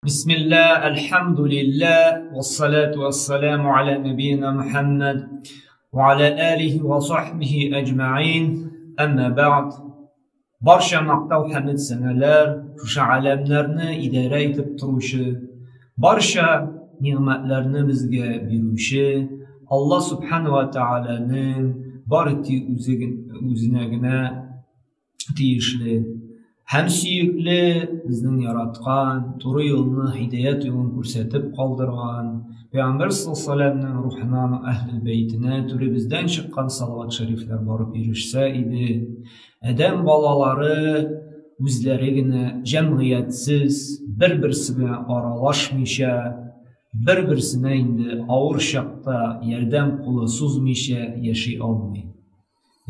Бисмилла, әлхәмдүлилләһ, вассалату вассаламу аля нәбиина Мухаммад ва аля алихи ва сахбихи әҗмәин. Әмма бәгъд. Барча мактау хәмд сәнәләр, шушы әләмнәрне идарә итеп торучы, барча нигъмәтләрне безгә бирүче Алла субхана ва тааляның бары тик үзенә генә тиешле һәм сөекле, безнең яраткан, туры юлны, һидаят юлын күрсәтеп калдырган Пәйгамбәр саллаллаһу рухына, аның әһлел бәйтенә түребездән чыккан салават шәрифләр барып ирешсә иде. Адәм балалары үзләре генә җәмгыятьсез, бер-берсе белән аралашмыйча, бер-берсенә инде авыр чакта ярдәм кулы сузмыйча яши алмый.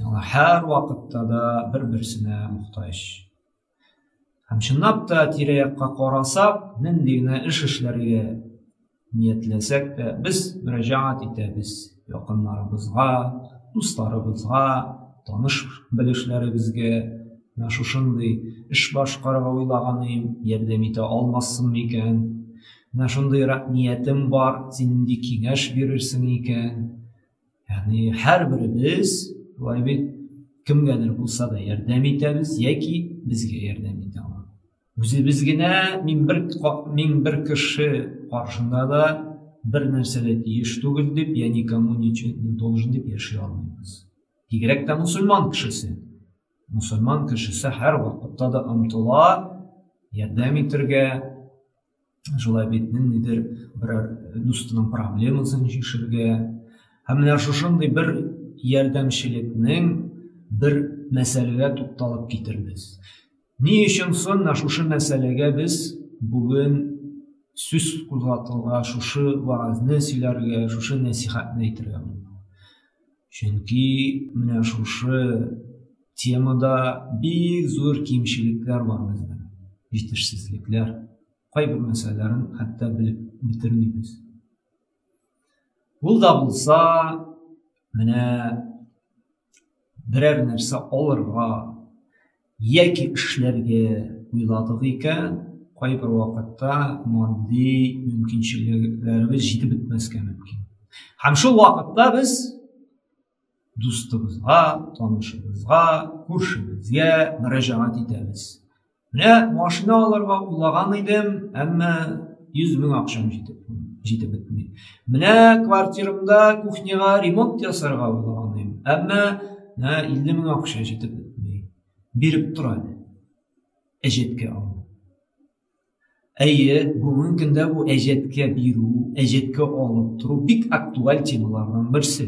Алар һәр вакытта да бер-берсенә мохтаҗ. Һәм чынлап та тирә-якка карасак, нинди генә эш эшләргә ниятләсәк тә, без мөрәҗәгать итәбез якыннарыбызга, дусларыбызга, таныш белешләребезгә. Менә шушындый эш башкарырга уйлаган идем, ярдәм итә алмассың микән? Менә шундыйрак ниятем бар, син нинди киңәш бирерсең икән? Ягъни һәрберебез шулай бит кемгәдер булса да ярдәм итәбез яки безгә ярдәм итә ала. Үзебез генә мин бер кеше каршында да бер нәрсә дә тиеш түгел дип, я никому ничего не должен дип яши алмыйбыз. Бигрәк тә мусульман кешесе. Мусульман кешесе һәр вакытта да омтыла ярдәм итәргә, шулай бит ниндидер берәр дустының проблемасын чишергә. Һәм менә шушындый бер ярдәмчелекнең бер мәсьәләгә тукталып китербез. Ни өчен соң менә шушы мәсьәләгә без бүген сүз кузгатырга, шушы вәгазьне сөйләргә, шушы нәсихәтне әйтергә булдык? Чөнки менә шушы темада бик зур кимчелекләр бар безнең, җитешсезлекләр. Кайбер мәсьәләләрен хәтта белеп бетермибез. Ул да булса, менә берәр нәрсә алырга яки эшләргә уйладык икән, кайбер вакытта матди мөмкинчелекләребез җитеп бетмәскә мөмкин. Һәм шул вакытта без дустыбызга, танышыбызга, күршебезгә мөрәҗәгать итәбез. Менә машина алырга уйлаган идем, әмма 100 мең акчам җитеп бетми. Менә квартирамда кухняга ремонт ясарга уйлаган идем, әмма менә 50 мең акча җитеп бетми. Биреп тор әле. Әҗәткә ал. Әйе, бүгенге көндә бу әҗәткә бирү, әҗәткә алып тору бик актуаль темаларның берсе.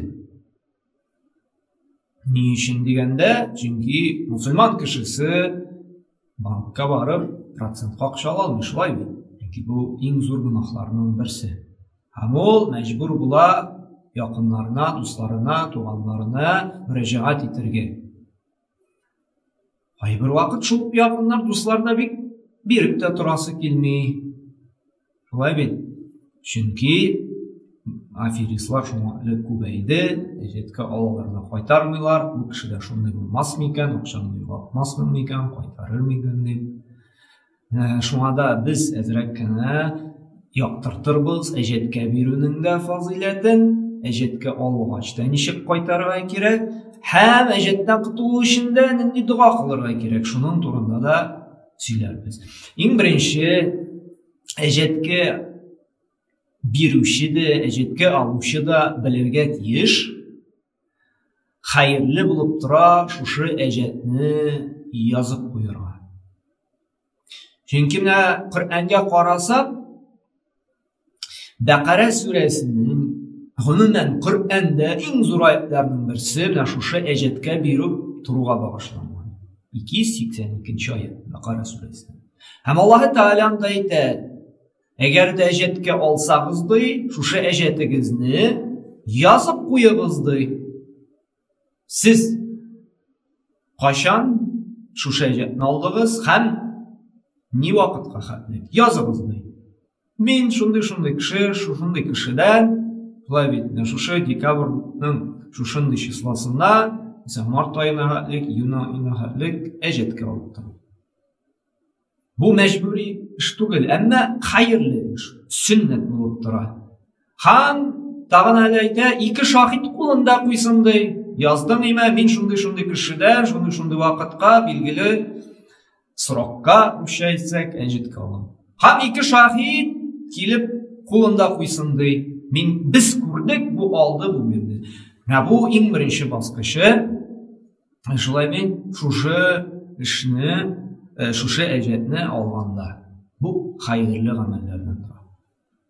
Ни өчен дигәндә, чөнки мусульман кешесе банкка барып процентка акча ала алмый, шулай бит? Чөнки бу иң зур гөнаһларның берсе. Һәм ул мәҗбүр була якыннарына, дусларына, туганнарына мөрәҗәгать итәргә. Кайбер вакыт шул якыннар, дуслар да бик биреп тә торасы килми. Шулай бит? Чөнки аферистлар шуңа элек күбәйде, әҗәткә алалар да кайтармыйлар. Бу кеше дә шундый булмас микән, акчамны югалтмасмын микән, кайтарыр микән дип. Шуңа да без әзрәк кенә яктыртырбыз әҗәткә бирүнең дә фазыйләтен, әҗәткә алгач та ничек кайтарырга кирәк, һәм әҗәттән котылу өчен дә нинди дога кылырга кирәк, шуның турында да сөйләрбез. Иң беренче әҗәткә бирүче дә, әҗәткә алучы да белергә тиеш, хәерле булып тора шушы әҗәтне язып куярга. Чөнки менә Коръәнгә карасак, Бәкара сүрәсенең гомумән Коръәндә иң зур аятларның берсе менә шушы әҗәткә бирү торуга багышланган. 282 аят Бәкара сүрәсе. Һәм Аллаһ Тәгалә анда әйтә: Әгәр дә әҗәткә алсагыз ди, шушы әҗәтегезне язып куегыз ди. Сез кайчан шушы әҗәтне алдыгыз һәм ни вакытка хәтле языгыз ди. Мин шундый-шундый кеше, шушындый кешедән, шулай бит, менә шушы декабрьнең шушындый числосында, мәсәлән, март аена хәтлек, июнь аена хәтлек әҗәткә алып торам. Бу мәҗбүри эш түгел, әмма хәерле эш, сөннәт булып тора. Һәм тагын әле әйтә, ике шаһит кулында куйсын ди. Яздың име, мин шундый-шундый кешедән, шундый-шундый вакытка билгеле срокка, русча әйтсәк, әҗеткә алам. Һәм ике шаһит килеп кулында куйсын ди. Мин без күрдек, бу алды, бу бирде. Менә бу иң беренче баскычы. Шулай мин шушы эшне, шушы әҗәтне алганда бу хәерле гамәлләрдән тора.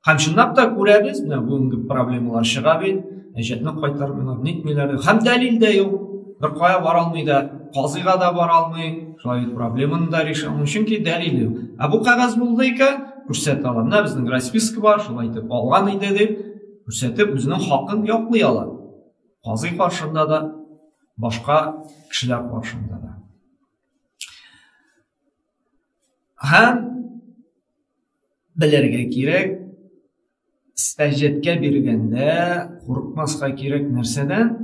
Һәм чынлап та күрәбез, менә бүгенге проблемалар чыга бит, әҗәтне кайтармыйлар, нитмиләр. Һәм дәлил дә юк. Бер кая бара алмый да, казыйга да бара алмый. Шулай бит проблеманы да решә алмый, чөнки дәлил юк. Ә бу кәгазь булды икән, күрсәтә ала. Менә безнең расписка бар, шулай итеп алган иде дип, күрсәтеп үзенең хакын яклый ала. Казый каршында да, башка кешеләр каршында да. Һәм белергә кирәк, әҗәткә биргәндә курыкмаска кирәк нәрсәдән?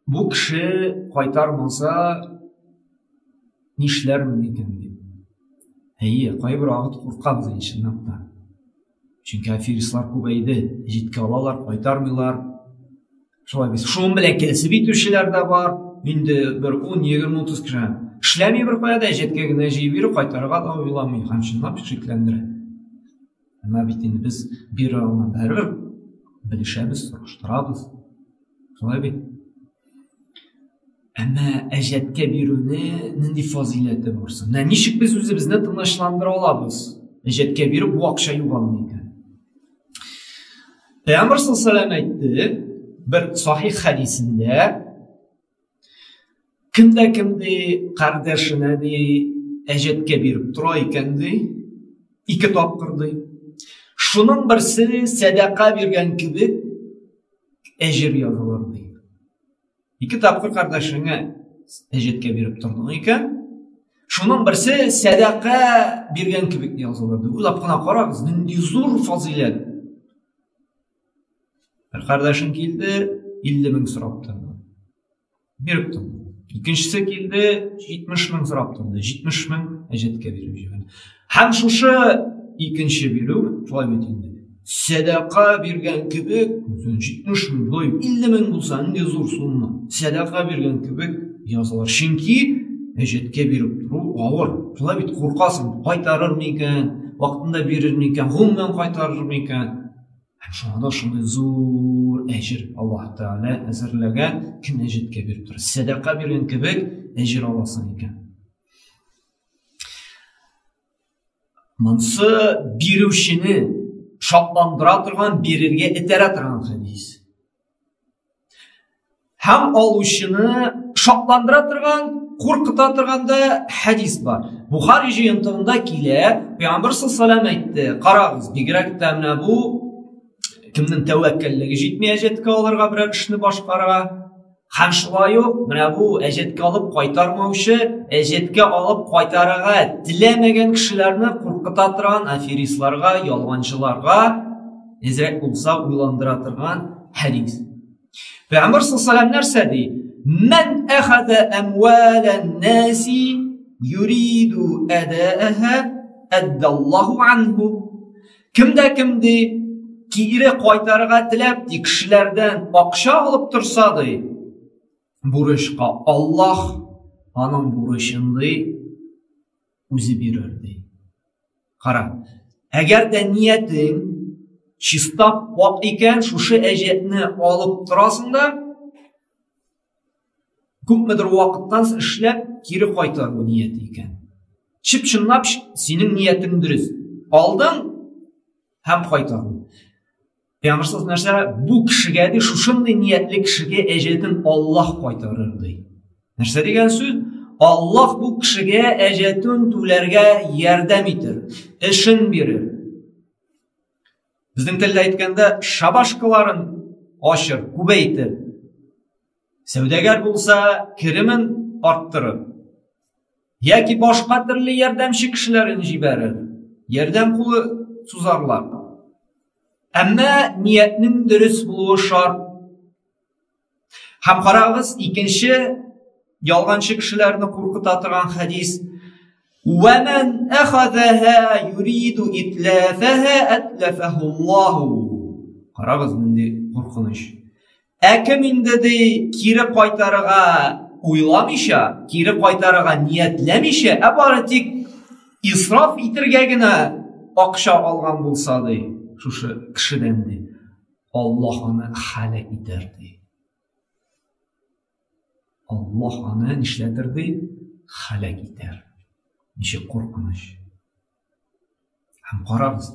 Бу кеше кайтармаса, нишләрмен икән дип. Әйе, кайбер вакыт куркабыз инде чынлап та. Чөнки аферистлар күбәйде, җиткә алалар, кайтармыйлар. Шулай бит. Шуның белән кәсеп итүчеләр дә бар. Инде бер 10, 20, 30 кеше. Эшләми бер кая да, җиткә генә җыеп йөри, кайтарырга да уйламый һәм чынлап шикләндерә. Әмма бит инде без бирә алган бәрбер белешәбез, сораштырабыз. Шулай бит. Әмма әҗәткә бирүне нинди фазыйләте бар соң? Менә ничек без үзебезне тынычландыра алабыз? Әҗәткә биреп бу акча югалмый икән. Пәйгамбер саллаллаху әйтте, бер сахих хәдисендә, кем дә кем ди кардәшенә ди әҗәткә биреп тора икән ди, ике тапкыр ди. Шуның берсе сәдака биргән кебек әҗер язылыр ди. Ике тапкыр кардәшеңә әҗәткә биреп тордың икән, шуның берсе сәдака биргән кебек язылыр. Уйлап кына карагыз, нинди зур фазыйләт. Бер кардәшең килде, 50 мең сорап торды. Биреп торды. Икенчесе килде, 70 мең сорап торды. 70 мең әҗәткә биреп җибәрде. Һәм шушы икенче бирү, шулай бит инде. Сәдака биргән кебек, 70 мең, шулай 50 мең булса, нинди зур сумма. Сәдака биргән кебек язылыр. Чөнки әҗәткә биреп тору авыр. Шулай бит куркасың, кайтарыр микән, вакытында бирер микән, гомумән кайтарыр микән? Һәм шуңа да шундый зур әҗер Аллаһ Тәгалә әзерләгән, кем әҗәткә биреп тора. Сәдака биргән кебек әҗер аласың икән. Монсы бирүчене шатландыра торган, бирергә этәрә торган хәдис. Һәм алучыны шатландыра торган, куркыта торган да хәдис бар. Бухари җыентыгында килә, Пәйгамбер саллаллаху әйтте, карагыз, бигрәк тә менә бу кемнең тәвәккәллеге җитми әҗәткә алырга берәр эшне башкарырга, Һәм шулай ук менә бу әҗәткә алып кайтармаучы, әҗәткә алып кайтарырга теләмәгән кешеләрне куркыта торган аферистларга, ялганчыларга әзрәк булса уйландыра торган хәдис. Пәйгамбер саллаллаху нәрсә ди? Мән әхәзә әмвалән наси юриду әдәәһә әддаллаһу анһу. Кем дә кем ди, кире кайтарырга теләп, ди, кешеләрдән акча алып торса, ди, бурычка Аллаһ аның бурычын, ди, үзе бирер, ди. Кара, әгәр дә ниятең чиста пак икән, шушы әҗәтне алып торасың да, күпмедер вакыттан соң эшләп кире кайтару нияте икән. Чып-чынлап синең ниятең дөрес. Алдың һәм кайтару. Пәйгамбер саллаллаху нәрсә бу кешегә ди, шушындый ниятле кешегә әҗәтен Аллаһ кайтарыр ди. Нәрсә дигән сүз? Аллаһ бу кешегә әҗәтен түләргә ярдәм итер, эшен бирер. Безнең телдә әйткәндә, шабашкаларын ачыр, күбәйтер. Сәүдәгәр булса, керемен арттырыр. Яки башка төрле ярдәмче кешеләрен җибәрер. Ярдәм кулы сузарлар. Әмма ниятнең дөрес булуы шарт. Һәм карагыз, икенче Ялганчы кешеләрне куркыта торган хәдис. Ва ман ахазаха юриду итлафаха атлафаху Аллаһу. Карагыз, нинди куркыныч. Ә кем инде ди кире кайтарырга уйламыйча, кире кайтарырга ниятләмичә, ә бары тик исраф итергә генә акча алган булса ди, шушы кешедән ди, Аллаһ аны һәлак итәр ди. Аллаһ аны нишләтер ди? Һәлак итәр. Ничек куркыныч. Һәм карагыз,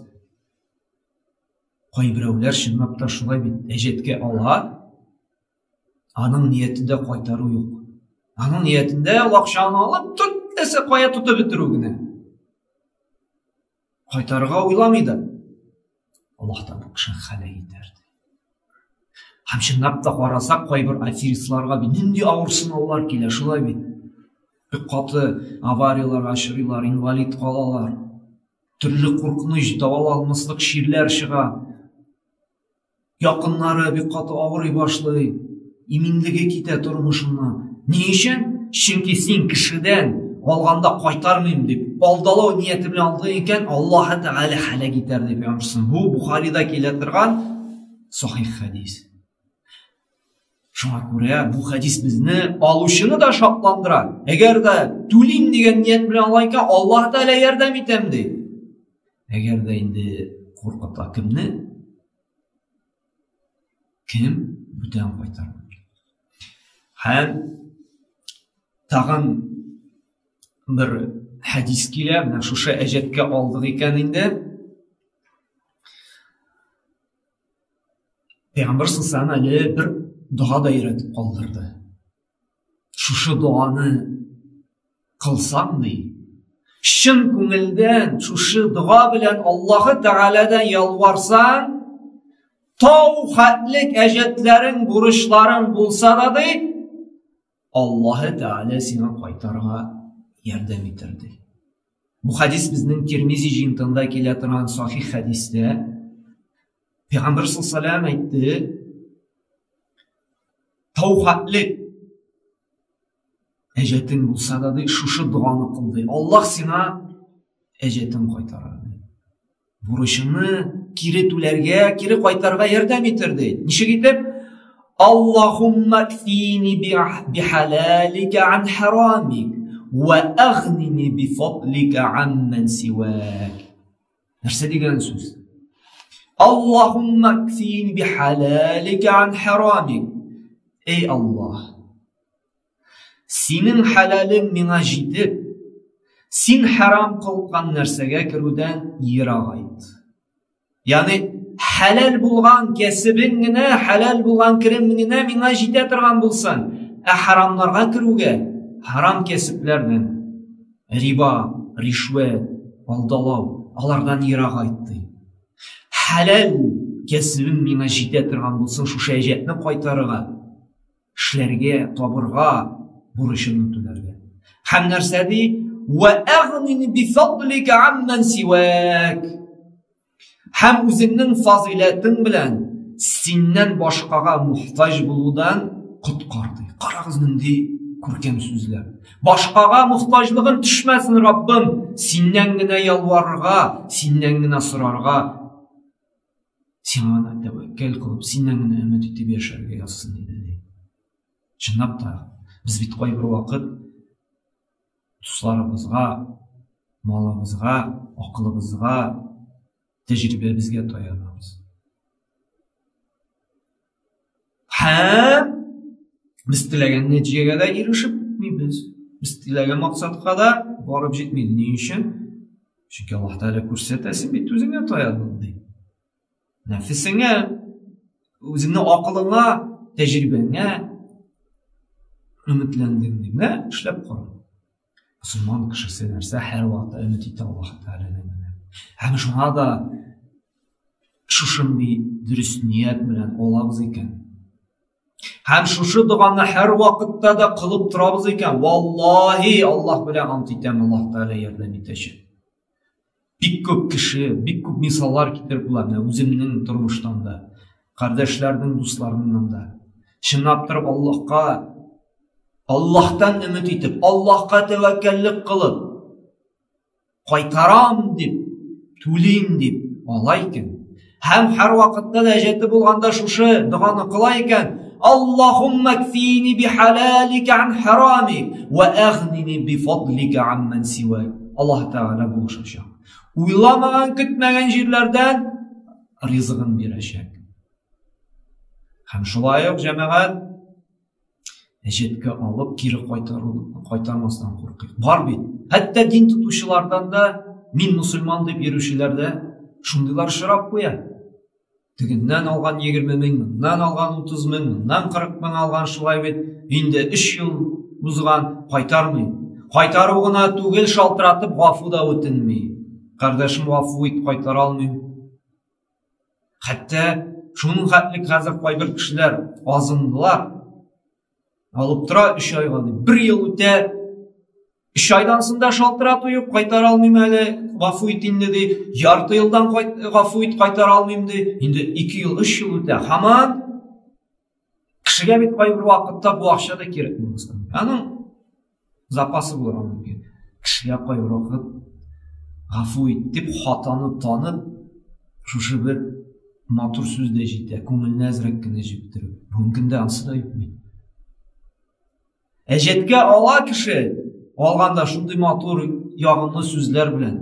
кайберәүләр чынлап та шулай бит әҗәткә ала, аның ниятендә кайтару юк. Аның ниятендә ул акчаны алып, теләсә кая тотып бетерү генә. Кайтарырга уйламый да. Аллаһ та бу кешене хәләл итәр. Һәм чынлап та карасак, кайбер аферистларга бит нинди авыр сынаулар килә, шулай бит. Бик каты аварияләргә очрыйлар, инвалид калалар. Төрле куркыныч, дәваланмаслык чирләр чыга. Якыннары бик каты авырый башлый, иминлеге китә тормышыннан. Ни өчен? Чөнки син кешедән алганда кайтармыйм дип, алдалау нияте белән алдың икән, Аллаһ Тәгалә һәлак итәр дип язсын. Бу Бухарида килә торган сахих хәдис. Шуңа күрә бу хәдис безне алучыны да шатландыра. Әгәр дә түлим дигән ният белән ала икән, Аллаһ Тәгалә ярдәм итәм ди. Әгәр дә инде куркыта кемне? Кем бүтән кайтармый. Һәм тагын бер хәдис килә, менә шушы әҗәткә алдык икән инде. Пәйгамбер саллаллаху әле бер дога да өйрәтеп калдырды. Шушы доганы кылсаң ди, чын күңелдән шушы дога белән Аллаһы Тәгаләдән ялварсаң, тау хәтлек әҗәтләрең, бурычларың булса да ди, Аллаһы Тәгалә сиңа кайтарга ярдәм итәр ди. Бу хәдис безнең Тирмизи җыентыгында килә торган сахих хәдистә. Пәйгамбер саллаллаху әйтте, тау хәтлек әҗәтең булса да ди, шушы доганы кыл ди. Аллаһ сиңа әҗәтен кайтарыр ди. Бурычыңны кире түләргә, кире кайтарырга ярдәм итер ди. Ничек итеп? Аллаһумма кфини бихалалика ан харамик ва агнини бифадлика амман сивак. Нәрсә дигән сүз? Аллаһумма кфини бихалалика ан харамик. Эй Аллаһ, синең хәләлең миңа җитеп, син харам кылган нәрсәгә керүдән ерагайт. Ягъни хәләл булган кәсебең генә, хәләл булган керем генә миңа җитә торган булсын. Ә харамнарга керүгә, харам кәсепләрдән, риба, ришвәт, алдалау, алардан ерагайт ди. Хәләл кәсебем миңа җитә торган булсын, шушы әҗәтне кайтарырга. Эшләргә, табырга, бурычыңны түләргә. Һәм нәрсә ди? Ва агнини би фадлика амман сивак. Һәм үзеңнең фазыйләтең белән синнән башкага мохтаҗ булудан коткар ди. Карагыз нинди күркәм сүзләр. Башкага мохтаҗлыгым төшмәсен, Раббым, синнән генә ялварырга, синнән генә сорарга Сиңа гына тәвәккәл кылып, синнән генә өмет итеп яшәргә язсын иде, ди. Чынлап та, без бит кайбер вакыт дусларыбызга, малыбызга, акылыбызга, тәҗрибәбезгә таянабыз. Һәм без теләгән нәтиҗәгә дә ирешеп бетмибез. Без теләгән максатка да барып җитмибез. Ни өчен? Чөнки Аллаһ Тәгалә күрсәтә, син бит үзеңә таяндың ди. Нәфесеңә, үзеңнең акылыңа, тәҗрибәңә өметләндең ди. Менә эшләп кара. Мөселман кешесе нәрсә һәрвакыт өмет итә Аллаһ Тәгаләдән генә. Һәм шуңа да шушындый дөрес ният белән алабыз икән. Һәм шушы доганы һәр вакытта да кылып торабыз икән, валлаһи Аллаһ белән ант итәм, Аллаһ Тәгалә ярдәм итәчәк. Бик күп кеше, бик күп мисаллар китереп була, менә үземнең тормыштан да, кардәшләрнең, дусларымнан да. Чынлап торып Аллаһка Аллаһтан өмет итеп, Аллаһка тәвәккәллек кылып, кайтарам дип, түлим дип ала икән. Һәм һәр вакытта да әҗәте булганда шушы доганы кыла икән, Аллаһумма кфини би халалика ан харамик ва агнини би фадлика амман сивак. Аллаһ Тәгалә булышачак. Уйламаган, көтмәгән җирләрдән ризыгын бирәчәк. Һәм шулай ук җәмәгать әҗәткә алып кире кайтару кайтармастан куркыйк. Бар бит. Хәтта дин тотучылардан да мин мусульман дип йөрүчеләр дә шундыйлар очрап куя. Тегеннән алган 20 мең, моннан алган 30 мең, моннан 40 мең алган шулай бит. Инде 3 ел узган, кайтармый. Кайтару гына түгел, шалтыратып гафу да үтенми. Кардәшем, гафу ит, кайтара алмыйм. Хәтта шуның хәтле хәзер кайбер кешеләр азындылар. Алып тора 3 айга дип. Бер ел үтә, 3 айдан соң да шалтырату юк, кайтара алмыйм әле, гафу ит инде ди. Ярты елдан гафу ит, кайтара алмыйм ди. Инде 2 ел, 3 ел үтә. Һаман кешегә бит кайбер вакытта бу акча да кирәк булмаса. Аның запасы булырга мөмкин. Кешегә кайбер вакыт гафу ит дип хатаны танып, шушы бер матур сүз дә җитә, күңелне әзрәк кенә җептерү. Бүгенге көндә ансы да юк бит. Әҗәткә ала кеше, алганда шундый матур, ягымлы сүзләр белән.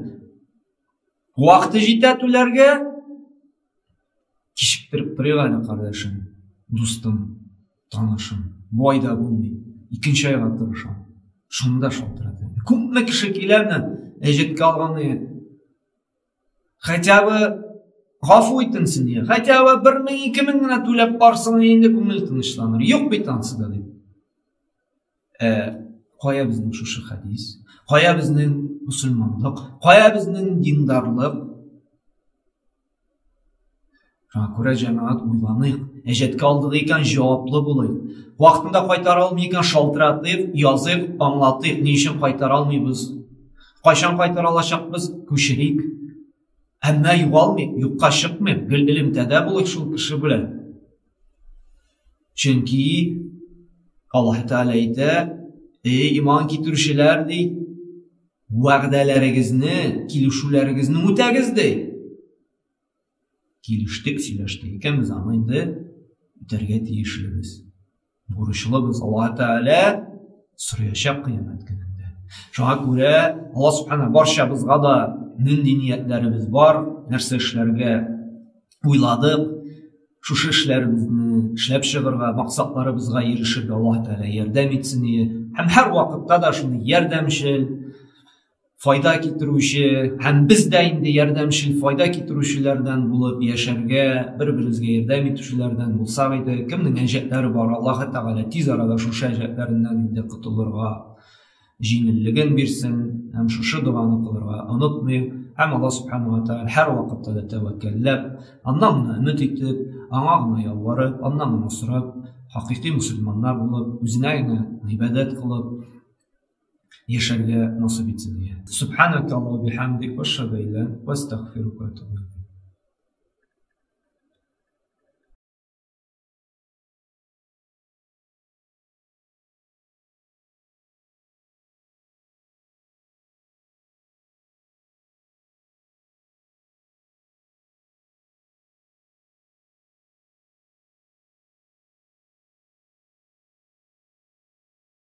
Вакыты җитә түләргә, кичектереп торыйк әле, кардәшем, дустым, танышым. Бу айда булмый. Икенче айга тырышам. Шунда шалтырата. Күпме кеше килә менә әҗәткә алган Хотя бы гафу итенсен я. Хотя бы 1000, 2000 генә түләп барсың инде күңел тынычланыр. Юк бит ансы да дип. Ә кая безнең шушы хәдис? Кая безнең мусульманлык? Кая безнең диндарлык? Шуңа күрә җәмәгать уйланыйк. Әҗәткә алдык икән, җаваплы булыйк. Вакытында кайтара алмый икән, шалтыратыйк, языйк, аңлатыйк, ни өчен кайтара алмыйбыз. Кайчан кайтара алачакбыз, күчерик. Әмма югалмыйк, юкка чыкмыйк, гел элемтәдә булыйк шул кеше белән. Чөнки Аллаһ Тәгалә әйтә, эй, иман китерүчеләр, ди, вәгъдәләрегезне, килешүләрегезне үтәгез, ди. Килештек, сөйләштек икән, без аны инде үтәргә тиешлебез. Бурычлыбыз. Аллаһ Тәгалә сораячак кыямәт көнендә. Шуңа күрә Аллаһ Субхана барчабызга да нинди ниятләребез бар, нәрсә эшләргә уйладык, шушы эшләребезне эшләп чыгарга, максатларыбызга ирешергә Аллаһ Тәгалә ярдәм итсен. Һәм һәр вакытта да шуны ярдәмчел, файда китерүче һәм без дә инде ярдәмчел файда китерүчеләрдән булып яшәргә, бер-беребезгә ярдәм итүчеләрдән булсак иде. Кемнең әҗәтләре бар, Аллаһы Тәгалә тиз арада шушы әҗәтләреннән инде котылырга җиңеллеген бирсен һәм шушы доганы кылырга онытмыйк. Һәм Аллаһ Субхану ва Тәгалә һәр вакытта да тәвәккәлләп, аннан гына өмет итеп, аңа гына ялварып, аннан гына сорап, хакыйкый мусульманнар булып, үзенә генә гыйбадәт кылып, яшәргә насыйп итсен. Субханaka Аллаһу бихамдик, ва ашһаду ан ла ва астагфирука ва атубу илейк.